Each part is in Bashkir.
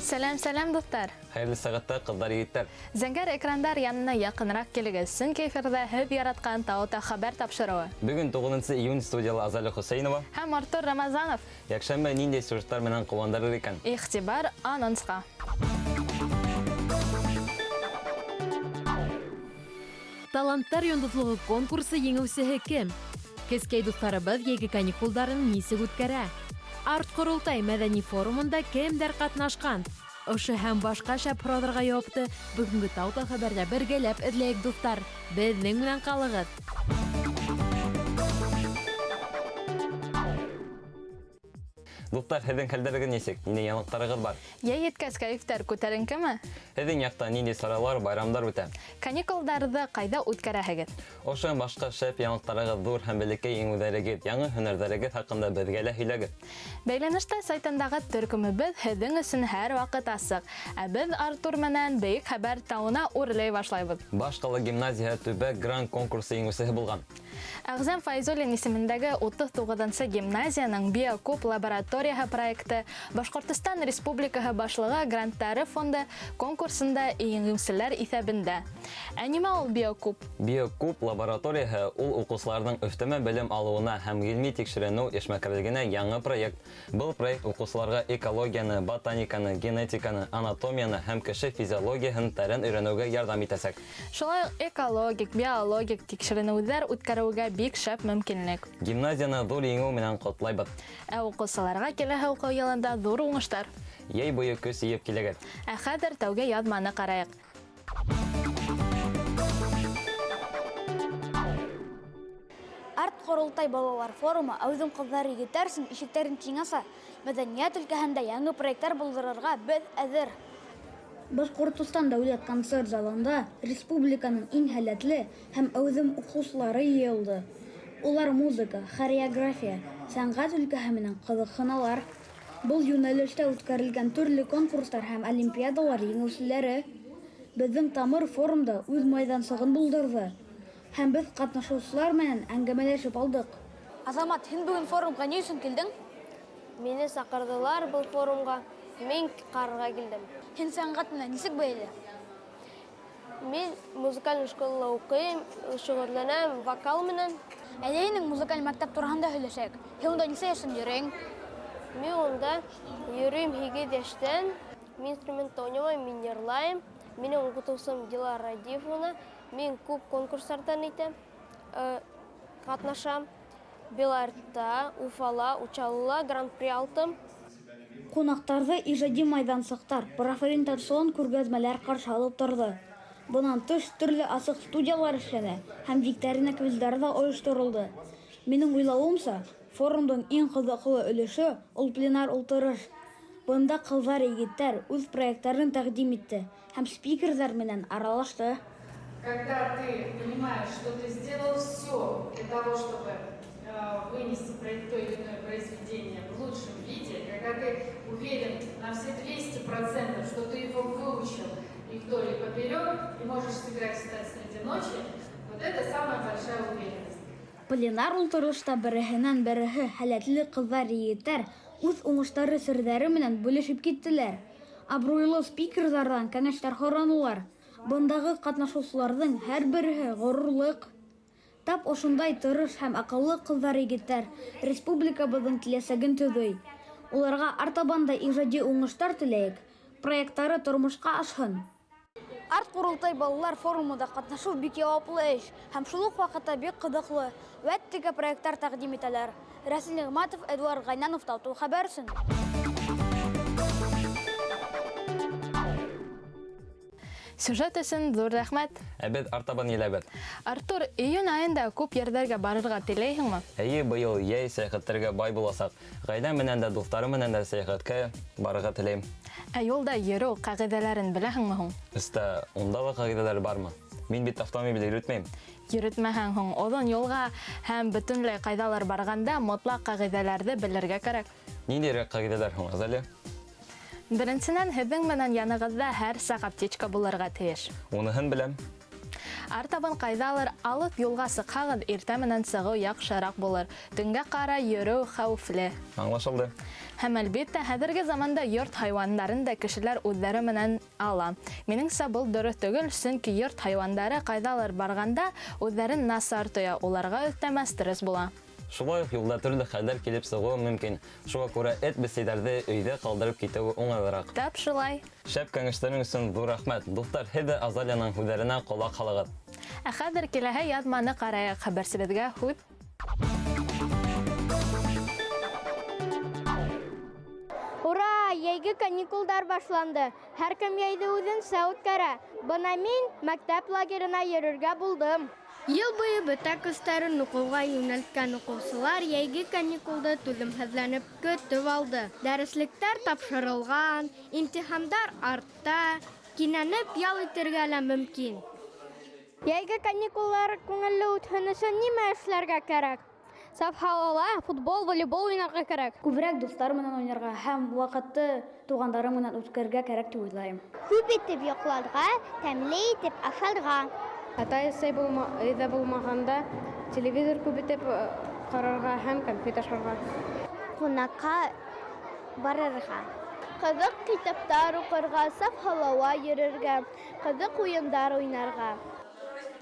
Сәләм, сәләм, дуҫтар! Хәйерле сәғәттә, ҡыҙҙар, егеттәр! Зәңгәр экрандар янына яҡыныраҡ килегеҙ, сөнки эфирҙа һеҙ яратҡан Таута хәбәр тапшырыуы. Бөгөн 9 июнь студияла Азалия Хөсәйнова һәм Артур Рамазанов. Йәкшәмбе ниндәй сюжеттар менән ҡыуандырыр икән? Иғтибар анонсҡа. Таланттар йондоҙлоғо конкурсы еңеүсеһе кем? Кескәй дуҫтарыбыҙ йәйге каникулдарын нисек үткәрә? Арт ҡоролтай мәҙәни форумында кемдәр ҡатнашҡан? Ошо һәм башҡа шәп һорауҙарға яуапты бөгөнгө Таута хәбәрҙә бергәләп эҙләйек, дуҫтар. Беҙҙең менән ҡалығыҙ. Дуҫтар, һеҙҙең хәлдәрегеҙ нисек? Ниндәй яңылыҡтарығыҙ бар? Йәй еткәс кәйефтәр күтәренкеме? Һеҙҙең яҡта ниндәй саралар, байрамдар үтә? Каникулдарҙы ҡайҙа үткәрәһегеҙ? Ошо һәм башҡа шәп яңылыҡтарығыҙ, ҙур һәм бәләкәй еңеүҙәрегеҙ, яңы һөнәрҙәрегеҙ хаҡында беҙгә лә һөйләгеҙ. Бәйләнештә сайтындағы төркөмөбөҙ һеҙҙең өсөн һәр ваҡыт асыҡ. Ә беҙ Артур менән Бейек хәбәр тауына үрләй башлайбыҙ. Баш ҡала гимназияһы төбәк грант конкурсы еңеүсеһе булған. Әғзәм Фәйзуллин исемендәге 39-нсы гимназияның Биокуб лабораторияһы проекты Башҡортостан Республикаһы Башлығы гранттары фонды конкурсында еңеүселәр иҫәбендә. Ә нимә ул Биокуб? Биокуб лабораторияһы ул уҡыусыларҙың өҫтәмә белем алыуына һәм ғилми тикшеренеү эшмәкәрлегенә яңы проект. Был проект уҡыусыларға экологияны, ботаниканы, генетиканы, анатомияны һәм кеше физиологияһын тәрән өйрәнеүгә ярҙам итәсәк. Шулай уҡ экологик, биологик тикшеренеүҙәр үткәреүгә бик шәп мөмкинлек. Гимназияны ҙур еңеү менән ҡотлайбыҙ. Ә уҡыусыларға киләһе уҡыу йылында ҙур уңыштар. Йәй буйы көс йыйып килегеҙ. Ә хәҙер тәүге яҙманы ҡарайыҡ. Арт ҡоролтай балалар форумы әүҙем ҡыҙҙар егеттәр өсөн ишектәрен киң аса. Мәҙәниәт өлкәһендә яңы проекттар булдырырға беҙ әҙер. Башҡортостан дәүләт концерт залында республиканың иң һәләтле һәм әүҙем уҡыусылары йыйылды. Улар музыка, хореография, сәнғәт өлкәһе менән ҡыҙыҡһыналар. Был йүнәлештә үткәрелгән төрлө конкурстар һәм олимпиадалар еңеүселәре. Беҙҙең тамыр форумда үҙ майҙансығын булдырҙы. Һәм беҙ ҡатнашыусылар менән әңгәмәләшеп алдыҡ. Азамат, һин бөгөн форумға ни өсөн килдең? Мине саҡырҙылар был форумға. Мин ҡарарға килдем. Һин сәнғәт менән нисек бәйле? Мин музыкальный школала уҡыйым, шөғөлләнәм вокал менән. Әйҙә һинең музыкаль мәктәп тураһында һөйләшәйек. Һин унда нисә йәштән йөрөйһөң? Мин унда йөрөйөм 8 йәштән. Мин инструментта уйнамайым, мин йырлайым. Минең уҡытыусым Дилара Радиевна. Мин күп конкурстарҙан итәм, ҡатнашам. Белартта, Уфала, Учалыла гран-при алдым. Ҡунаҡтарҙы ижади майҙансыҡтар, профориентацион күргәҙмәләр ҡаршы алып торҙо. Бынан тыш, төрлө асыҡ студиялар эшләне һәм викторина квиздар ҙа ойошторолдо. Минең уйлауымса, форумдың иң ҡыҙыҡлы өлөшө ул пленар ултырыш. Бында ҡыҙҙар егеттәр үҙ проекттарын тәҡдим итте һәм спикерҙар менән аралашты. Когда ты понимаешь, что ты сделал все для того, чтобы вынести то или иное произведение в лучшем виде, когда ты уверен на все 200%, что ты его выучил и вдоль и поперек, и можешь сыграть встать среди ночи, вот это самая большая уверенность. Пленар ултырышта береһенән береһе һәләтле ҡыҙҙар егеттәр үҙ уңыштары серҙәре менән бүлешеп киттеләр. Абруйлы спикерҙарҙан кәңәштәр һоранылар. Бындағы ҡатнашыусыларҙың һәр береһе ғорурлыҡ. Тап ошондай тырыш һәм аҡыллы ҡыҙҙар егеттәр республикабыҙҙың киләсәген төҙөй. Уларға артабан да ижади уңыштар теләйек, проекттары тормошҡа ашһын. Арт ҡоролтай балалар форумында ҡатнашыу бик яуаплы эш һәм шул уҡ ваҡытта бик ҡыҙыҡлы. Вәт тигә проекттар тәҡдим итәләр. Рәсил Ниғмәтов, Эдуард Ғайнанов, Тау хәбәр өсөн. Сюжет өсөн ҙур рәхмәт. Ә беҙ артабан еләбеҙ. Артур, июнь айында күп ерҙәргә барырға теләйһеңме? Эйе, быйыл йәй сәйәхәттәргә бай буласаҡ. Ғаиләм менән дә, дуҫтарым менән дә сәйәхәткә барырға теләйем. Ә юлда йөрөү ҡағиҙәләрен беләһеңме һуң? Өстә, унда ла ҡағиҙәләр бармы? Мин бит автомобиль йөрөтмәйем. Йөрөтмәһәң һуң, оҙон юлға һәм бөтөнләй ҡайҙалыр барғанда мотлаҡ ҡағиҙәләрҙе белергә кәрәк. Ниндәйерәк ҡағиҙәләр һуң, Азалия? Беренсенән, һеҙҙең менән янығыҙҙа һәр саҡ аптечка булырға тейеш. Уныһын беләм. Артабан ҡайҙалыр алыҫ юлға сыҡһағыҙ, иртә менән сығыу яҡшыраҡ булыр. Төнгә ҡарай йөрөү хәүефле. Аңлашылды. Һәм әлбиттә, хәҙерге заманда йорт хайуандарын да кешеләр үҙҙәре менән ала. Минеңсә, был дөрөҫ түгел, сөнки йорт хайуандары ҡайҙалыр барғанда үҙҙәрен насар тоя, уларға өҫтәмә стресс була. Шулай уҡ юлда төрлө хәлдәр килеп сығыуы мөмкин. Шуға күрә эт-бесәйҙәрҙе өйҙә ҡалдырып китеүе уңайлыраҡ. Тап шулай. Шәп кәңәштәрең өсөн ҙур рәхмәт. Дуҫтар, һеҙ ҙә Азалияның һүҙҙәренә ҡолаҡ һалығыҙ. Ә хәҙер киләһе яҙманы ҡарайыҡ. Хәбәрсебеҙгә һүҙ. Ура! Йәйге каникулдар башланды. Һәр кем йәйҙе үҙенсә үткәрә. Бына мин мәктәп лагерына йөрөргә булдым. Йыл буйы бөтә көстәрен уҡыуға йүнәлткән уҡыусылар йәйге каникулды түҙемһеҙләнеп көтөп алды. Дәреслектәр тапшырылған, имтихандар артта, кинәнеп ял итергә лә мөмкин. Йәйге каникулдар күңелле үтһен өсөн нимә эшләргә кәрәк? Саф һауала футбол, волейбол уйнарға кәрәк. Күберәк дуҫтар менән уйнарға һәм ваҡытты туғандарың менән үткәрергә кәрәк тип уйлайым. Күп итеп йоҡларға, тәмле итеп ашарға. Атай-әсәй өйҙә булмағанда телевизор күп итеп ҡарарға һәм конфет ашарға. Ҡунаҡҡа барырға. Ҡыҙыҡ китаптар уҡырға, саф һауала йөрөргә, ҡыҙыҡ уйындар уйнарға.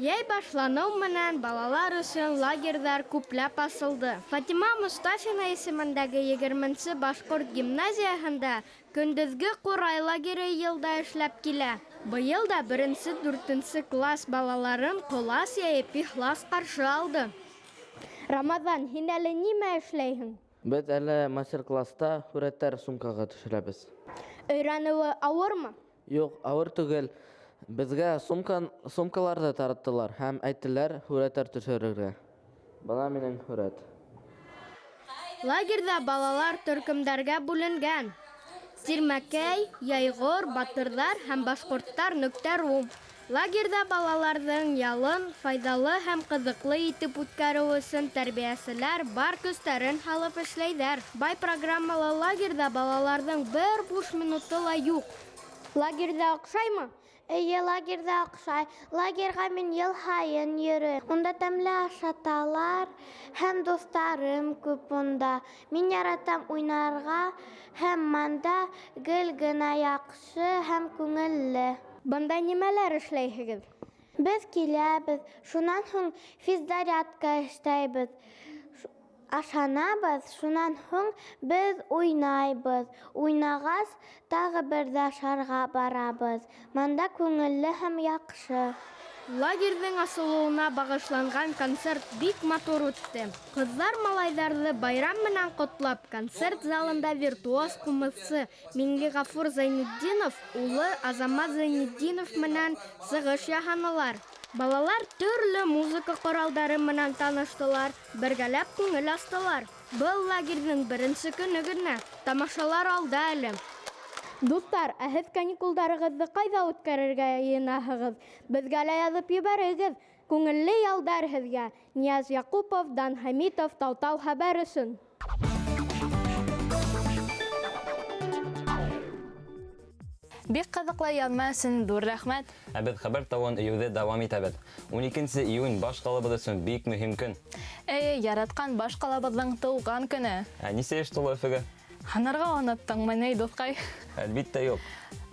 Йәй башланыу менән балалар өсөн лагерҙар күпләп асылды. Фатима Мостафина исемендәге 20-нсе башҡорт гимназияһында көндөҙгө ҡурай лагеры йылда эшләп килә. Быйыл да 1-4 класс балаларын ҡолас йәйеп ихлас ҡаршы алды. Рамаҙан, һин әле нимә эшләйһең? Беҙ әле мастер-класста һүрәттәр сумкаға төшөрәбеҙ. Өйрәнеүе ауырмы? Юҡ, ауыр түгел. Беҙгә сумкаларҙы тараттылар һәм әйттеләр һүрәттәр төшөрөргә. Бына минең һүрәт. Лагерҙа балалар төркөмдәргә бүленгән. Тирмәкәй, Йәйғор, Батырҙар һәм Башҡорттар .ru. Лагерҙа балаларҙың ялын файҙалы һәм ҡыҙыҡлы итеп үткәреү өсөн тәрбиәселәр бар көстәрен һалып эшләйҙәр. Бай программалы лагерҙа балаларҙың бер буш минуты ла юҡ. Лагерҙа оҡшаймы? Эйе, лагерҙа оҡшай. Лагерға мин йыл һайын йөрөйөм. Унда тәмле ашаталар һәм дуҫтарым күп унда. Мин яратам уйнарға һәм манда гел генә яҡшы һәм күңелле. Бында нимәләр эшләйһегеҙ? Беҙ киләбеҙ, шунан һуң физзарядка эшләйбеҙ. Ашанабыҙ, шунан һуң беҙ уйнайбыҙ. Уйнағас, тағы бер ҙә ашарға барабыҙ. Манда күңелле һәм яҡшы. Лагерҙың асылыуына бағышланған концерт бик матур үтте. Ҡыҙҙар малайҙарҙы байрам менән ҡотлап, концерт залында виртуоз ҡумыҙсы Миңлеғәфүр Зәйнетдинов улы Азамат Зәйнетдинов менән сығыш яһанылар. Балалар төрлө музыка ҡоралдары менән таныштылар, бергәләп күңел астылар. Был лагерҙың беренсе көнө генә, тамашалар алда әле. Дуҫтар, ә һеҙ каникулдарығыҙҙы ҡайҙа үткәрергә йыйынаһығыҙ? Беҙгә лә яҙып ебәрегеҙ. Күңелле ялдар һеҙгә. Нияз Яҡупов, Дан Хәмитов, Таутау хәбәр өсөн. Бик ҡыҙыҡлы яҙма өсөн ҙур рәхмәт. Ә беҙ хәбәр тауын өйөүҙе дауам итәбеҙ. 12 июнь баш ҡалабыҙ өсөн бик мөһим көн. Эйе, яратҡан баш ҡалабыҙҙың тыуған көнө. Ә нисә йәш тулы Өфөгә? Һанарға оноттоңмо ни, дуҫҡай? Әлбиттә юҡ.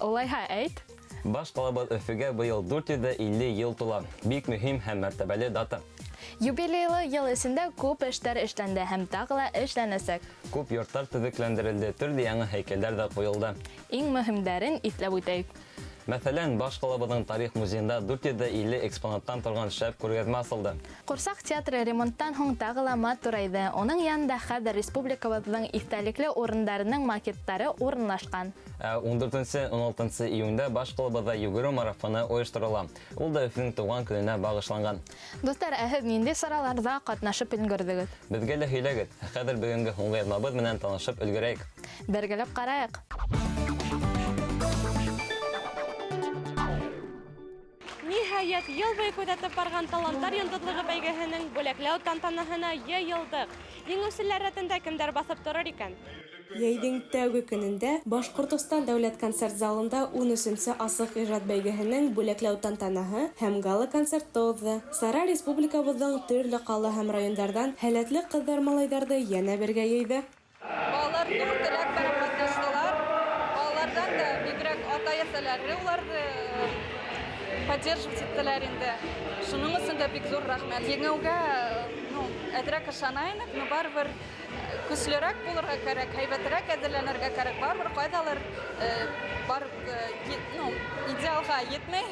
Улайһа әйт. Баш ҡалабыҙ Өфөгә быйыл 450 йыл тула. Бик мөһим һәм мәртәбәле дата. Юбилейлы йыл эсендә күп эштәр эшләнде һәм тағы ла эшләнәсәк. Күп йорттар төҙөкләндерелде, төрлө яңы һәйкәлдәр ҙә ҡуйылды. Иң мөһимдәрен иҫләп үтәйек. Мәҫәлән, баш ҡалабыҙҙың тарих музейында 450 экспонаттан торған шәп күргәҙмә асылды. Ҡурсаҡ театры ремонттан һуң тағы ла матурайҙы. Уның янында хәҙер республикабыҙҙың иҫтәлекле урындарының макеттары урынлашҡан. Ә 14-16 июндә баш ҡалабыҙҙа йүгереү марафоны ойошторола. Ул да Өфөнөң тыуған көнөнә бағышланған. Дуҫтар, ә һеҙ ниндәй сараларҙа ҡатнашып өлгөрҙөгөҙ? Беҙгә лә һөйләгеҙ. Ә хәҙер бөгөнгө һуңғы яҙмабыҙ менән танышып өлгөрәйек. Бергәләп ҡарайыҡ. Ниһайәт, йыл буйы күҙәтеп барған Таланттар йондоҙлоғо бәйгеһенең бүләкләү тантанаһына йыйылдыҡ. Еңеүселәр рәтендә кемдәр баҫып торор икән? Йәйҙең тәүге көнөндә Башҡортостан дәүләт концерт залында 13-нсе асыҡ ижад бәйгеһенең бүләкләү тантанаһы һәм гала-концерты уҙҙы. Сара республикабыҙҙың төрлө ҡала һәм райондарҙан һәләтле ҡыҙҙар-малайҙарҙы йәнә бергә йыйҙы. Балалар ҙур теләк менән ҡатнаштылар. Балаларҙан да бигерәк атай-әсәләре уларҙы поддерживать иттеләр инде. Шуның өсөн дә бик ҙур рәхмәт. Еңеүгә, ну, әҙерәк ышана инек, но барыбер көслөрәк булырға кәрәк, һәйбәтерәк әҙерләнергә кәрәк. Барыбер ҡайҙалыр барып, ну, идеалға етмәй.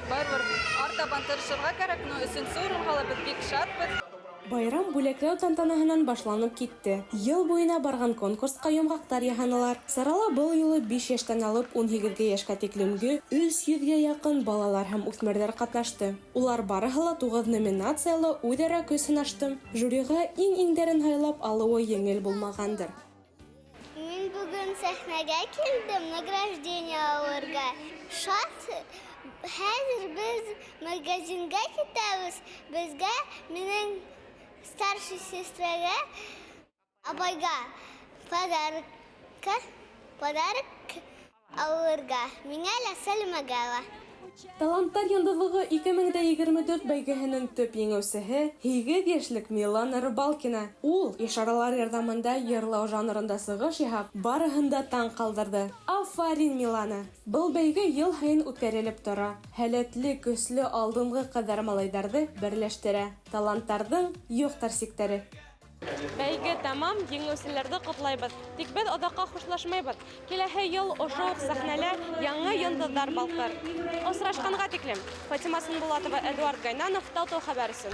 Барыбер артабан тырышырға кәрәк, но өсөнсө урынға ла беҙ бик шатбыҙ. Байрам бүләкләү тантанаһынан башланып китте. Йыл буйына барған конкурсҡа йомғаҡтар яһанылар. Сарала был юлы 5 йәштән алып 18 йәшкә тиклемге 300-гә яҡын балалар һәм үҫмерҙәр ҡатнашты. Улар барыһы ла 9 номинацияла үҙ-ара көс һынашты. Жюриға иң-иңдәрен һайлап алыуы еңел булмағандыр. Мин бөгөн сәхнәгә килдем награждение алырға. Шат, хәҙер беҙ магазинға китәбеҙ. Беҙгә минең старший сестрага, апайға подарок алырға. Миңә лә, Сәлимәгә лә. Таланттар йондоҙлоғо 2024 бәйгеһенең төп еңеүсеһе 8 йәшлек Милана Рыбалкина. Ул ишаралар ярҙамында йырлау жанрында сығыш яһап, барыһын да таң ҡалдырҙы. Афарин, Милана! Был бәйге йыл һайын үткәрелеп тора. Һәләтле, көслө алдынғы ҡыҙҙар малайҙарҙы берләштерә. Таланттарҙың юҡтыр сиктәре. Бәйге тамам, еңеүселәрҙе ҡотлайбыҙ. Тик беҙ оҙаҡҡа хушлашмайбыҙ. Киләһе йыл ошо уҡ сәхнәлә яңы йондоҙҙар балҡыр. Осрашҡанға тиклем. Фатима Сынбулатова, Эдуард Гайнанов, Тау-Тау хәбәр өсөн.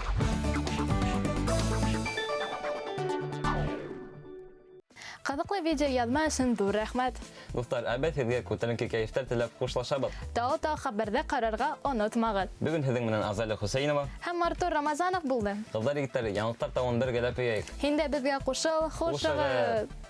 Ҡыҙыҡлы видео яҙма өсөн ҙур рәхмәт. Дуҫтар, ә беҙ һеҙгә күтәренке кәйефтәр теләп хушлашабыҙ. Тау-Тау хәбәрҙе ҡарарға онотмағыҙ. Бөгөн һеҙҙең менән Азалия Хөсәйенова һәм Артур Рамазанов булды. Ҡыҙҙар, егеттәр, яңылыҡтар тауын бергәләп өйәйек. Һин дә беҙгә ҡушыл, хушығыҙ. Хушығыҙ.